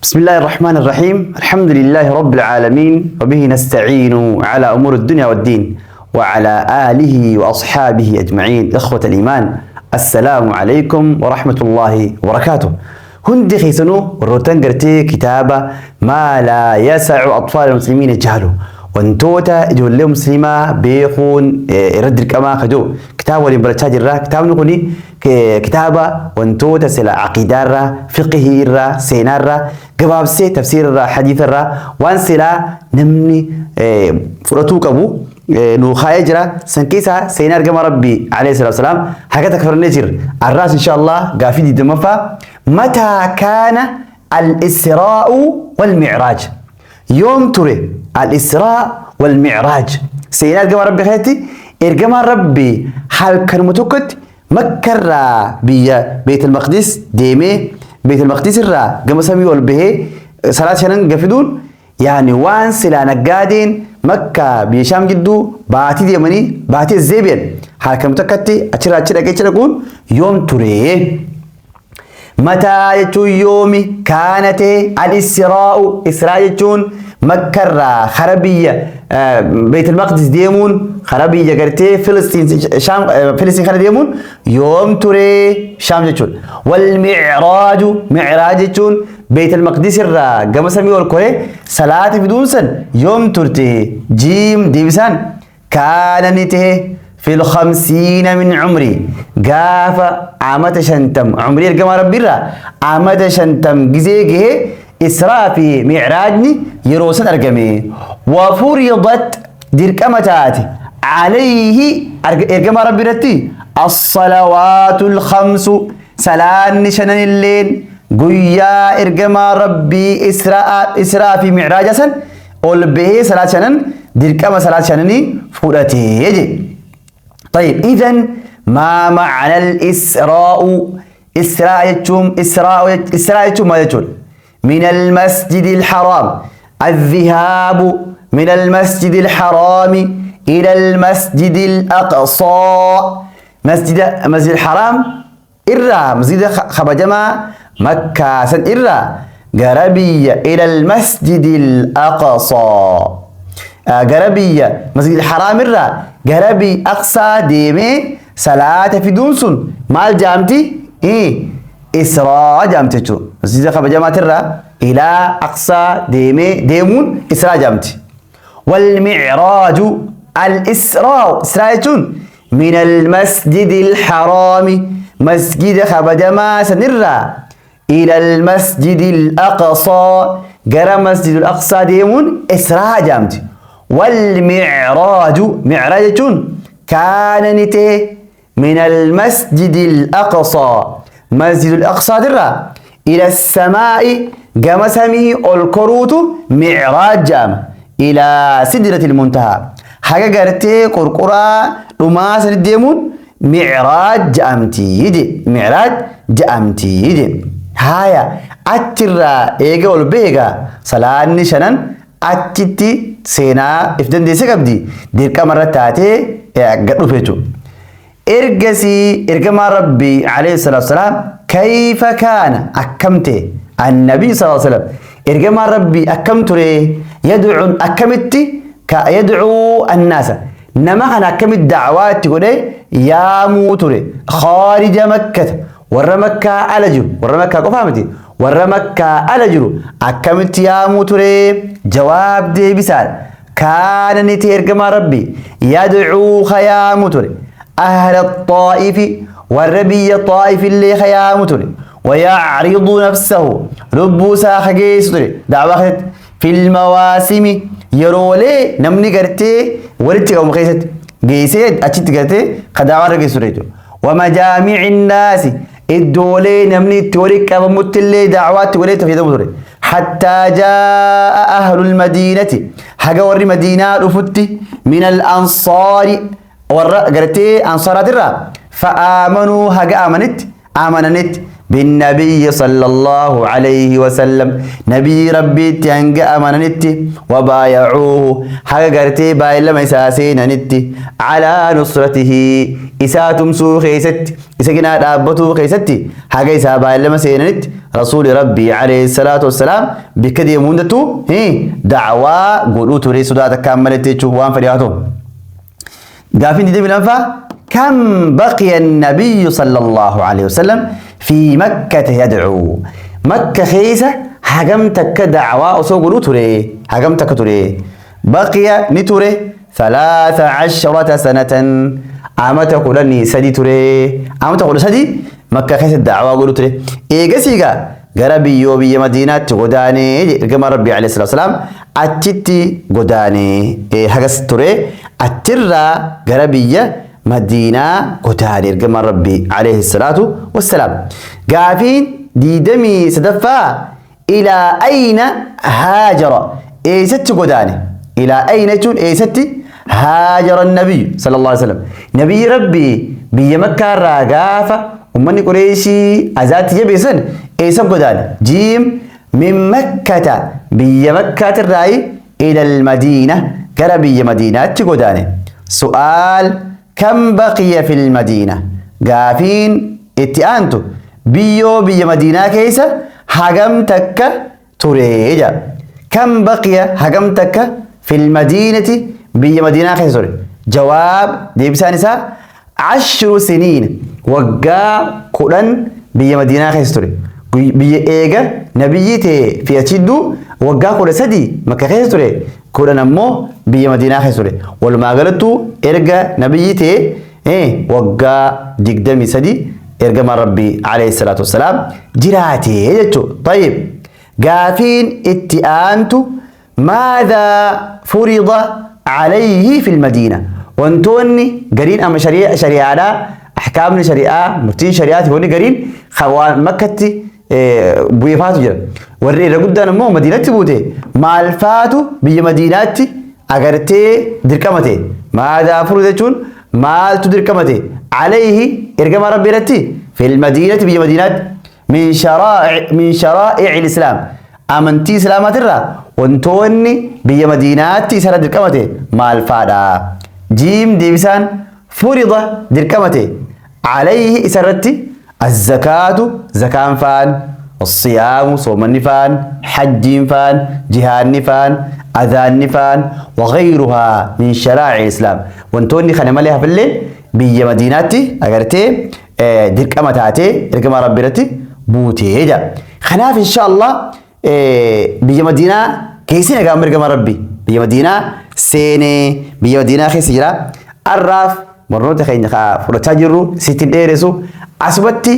بسم الله الرحمن الرحيم. الحمد لله رب العالمين، وبه نستعين على أمور الدنيا والدين، وعلى آله وأصحابه أجمعين. إخوة الإيمان، السلام عليكم ورحمة الله وبركاته. Hundi keessanuu warroottan gartee kitaaba "ما لا يسع أطفال المسلمين جهله", wantoota ijoollee musliimaa beekuun irra dirqamaa kajoo kitaaba waliin barachaa jirra. Kitaabni kuni kitaaba wantoota sila aqiidaarraa, fiqhiirraa, seenaarraa, gabaabsee tafsiirarraa, hadiisarraa waan silaa namni fudhatuu qabu nuu kaa'ee jira. San keessaa seenaa ergama Rabbii عليه الصلاة والسلام haga takka fudhannee jirra. Arraas إن شاء الله gaafii 20ffaa: متى كان الإسراء والمعراج? Yoom ture الإسراء والمعراج? Seenaa ergama Rabbii keessatti ergamaan Rabbii halkanuma tokkotti Makkarraa biyya Beetul Maqdis deemee, Beetul Maqdis irraa gama samii ol bahee salaat shanan gafiduun, yaani waan silaa naggaadeen Makkaa biyya Shaam gidduu baatii deemanii baatii zeebi'an halkanuma tokkotti achirraa achi dhaqee achi dhaquun yoom ture? متى jechuun yoomi, كان ta'e, الإسراء, إسراء jechuun Makkarraa kara biyya Beetul Maqdis deemuun, kara biyya gartee Filistiin, Shaam, Filistiin kana deemuun yoom ture, Shaam jechuudha. والمعراج, معراج jechuun Beetul Maqdis irraa gama samii ol koree salaata fiduun san yoom turte? جيم deebisaan كان ni ta'e, في الخمسين من عمره, gaafa amata 50 umrii ergamaa Rabbiirraa amata 50 gizee gahee israa fi micraajni yeroo san argame. وفرضت dirqama taate, عليه ergamaa Rabbi irratti, الصلوات الخمس salaanni shananilleen guyyaa ergamaa Rabbii israa fi micraaja san ol bahee salaat shanan dirqama salaat shananii fudhatee je. طيب، إذن ما معنى الإسراء? إسراء jechuun, إسراء, إسراء jechuun maal jechuudha? من المسجد الحرام, الذهاب من المسجد الحرام إلى المسجد الأقصى. مسجد الحرام irraa, masjida kabajamaa Makkaa san irraa gara biyya إلى المسجد الأقصى, gara biyya مسجد الحرام irraa gara biyya Aqsaa deemee salaata fiduun sun maal jaamti? Israa jaamti jechuudha. Masjida kabajamaatirraa إلى Aqsaa deemee deemuun Israa jaamti. والمعراج, الإسراء, إسراء jechuun من المسجد الحرام, masjida kabajamaa sanirraa, إلى المسجد الأقصى, gara مسجد الأقصى deemuun Israa jaamti. والمعراج, معراج jechuun كان ni ta'e, من المسجد الأقصى, مسجد الأقصى irraa, إلى السماء, gama samii ol koruutu معراج jaama. إلى سدرة المنتهى, haga gartee qurquraa dhumaa sani deemuun معراج jedhamti je, معراج jedhamti je. Haaya, achirraa eega ol beega salaanni shanan achitti seenaa if dandeesse qabdi, dirqama irra taatee gad dhufe jechuudha. Ergasii ergamaan Rabbii عليه الصلاة والسلام كيف كان, akkam ta'e, النبي صلى الله عليه وسلم, ergamaan Rabbii akkam ture? يدعو, akkamitti, يدعو الناس, nama kana akkamitti dacwaa itti godhee yaamuu ture? خارج مكة, warra Makkaa ala jiru, warra Makkaa qofaa miti, warra Makkaa ala jiru akkamitti yaamuu ture? Jawaab deebisaadha. كان ni ta'e, ergamaa Rabbii, يدعو ka yaamu ture, أهل الطائف, warra biyya Xaa'if illee ka yaamu ture, ويعرض نفسه, lubbuu isaa kageessu ture dacwaa keessatti, في المواسم, yeroolee namni gartee walitti qabamu keessatti geessee achitti gartee ka dacwaa irra geessu ture jechuudha. ومجامع الناس, iddoolee namni itti walitti qabamutti illee dacwaatti godhee itti fayyadamu ture. حتى جاء أهل المدينة, haga warri Madiinaa dhufutti, من الأنصار, warra gartee ansaaraatirraa, فآمنوا, haga amananitti. بالنبي صلى الله عليه وسلم نبي ربي تهنگ أماننتي وبايعوه حق قرتي بايلما إساسيننتي على نصرته إساتم سو خيست إساكنا دابتو خيستي حق إسا بايلما سيننت رسول ربي عليه الصلاة والسلام بكدي مندتو دعوة قلوتو ريسو داتا كاملتي وان فرياتو قافين دي بالأنفا كم بقي النبي صلى الله عليه وسلم في مكة يدعو مكة خيسة هجمتك دعوة أسوق تري هجمتك تري بقي نتري 13 سنة عامتك قولني سدي تري عامتك قول سدي مكة خيسة دعوة قولوا تري إيه جسيجا غربي يوبي مدينة غداني كما ربي عليه الصلاة والسلام أتتي غداني إيه هجس تري أترى غربية مدينة قتال كما ربي عليه الصلاة والسلام قافين دي دمي سدفا إلى أين هاجر إيه ست قداني إلى أين تون إيه ست هاجر النبي صلى الله عليه وسلم نبي ربي بي مكة راقافة ومن قريشي أزات يبسن إيه ست قداني جيم من مكة بي مكة الرأي إلى المدينة قربي مدينة قداني سؤال كم بقي في المدينة؟ قافين اتئانتو بيو بي مدينة كيسة هجمتك تريجا كم بقي هجمتك في المدينة بي مدينة كيسة جواب دي بسانسا 10 سنين وقا قرن بي مدينة كيسة بي ايجا نبيتي في اتشدو وقا قرن سدي مكة كيسة كورن أمو بيا مدينة خسره ولما قالتو إرجع نبيته إيه وقع دقدمي سدي إرجع مع ربي عليه الصلاة والسلام جراتي يجتو طيب قافين اتئانتو ماذا فرض عليه في المدينة وانتوني قرين أما شريعة شريعة أحكام شريعة مرتين شريعة هوني قرين خوان مكتي بويفاتو جرا warri irra guddaan ammoo madiinatti buute maal faatu biyya madiinaatti agartee dirqamate maadaa furu jechuun maaltu dirqamate alayhi ergamaa rabbii irratti fil madiinati biyya madiinaatti min sharaa'ic islaam amantii islaamaatirraa wantoonni biyya madiinaatti isarra dirqamate maal faadha jiim deebisaan furida dirqamate alayhi isarratti الزكاة زكاة فان الصيام صوم النفان حج فان جهاد نفان أذان نفان وغيرها من شرائع الإسلام وانتوني خنا ماليها في الليل بيا مدينتي أجرتي درك أما تاتي درك ما ربي بوتي جا خناف إن شاء الله بيا مدينة كيسين قام برك ما ربي بيا مدينة سيني بيا مدينة خيسيرا الراف مرنوت خين خا فرتاجرو ستين ديرسو أسبتي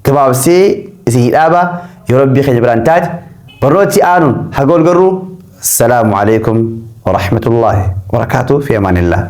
كبابسي سيدابا يا ربي خير برانتات بروتي آنون حقول قرو السلام عليكم ورحمة الله وبركاته في أمان الله.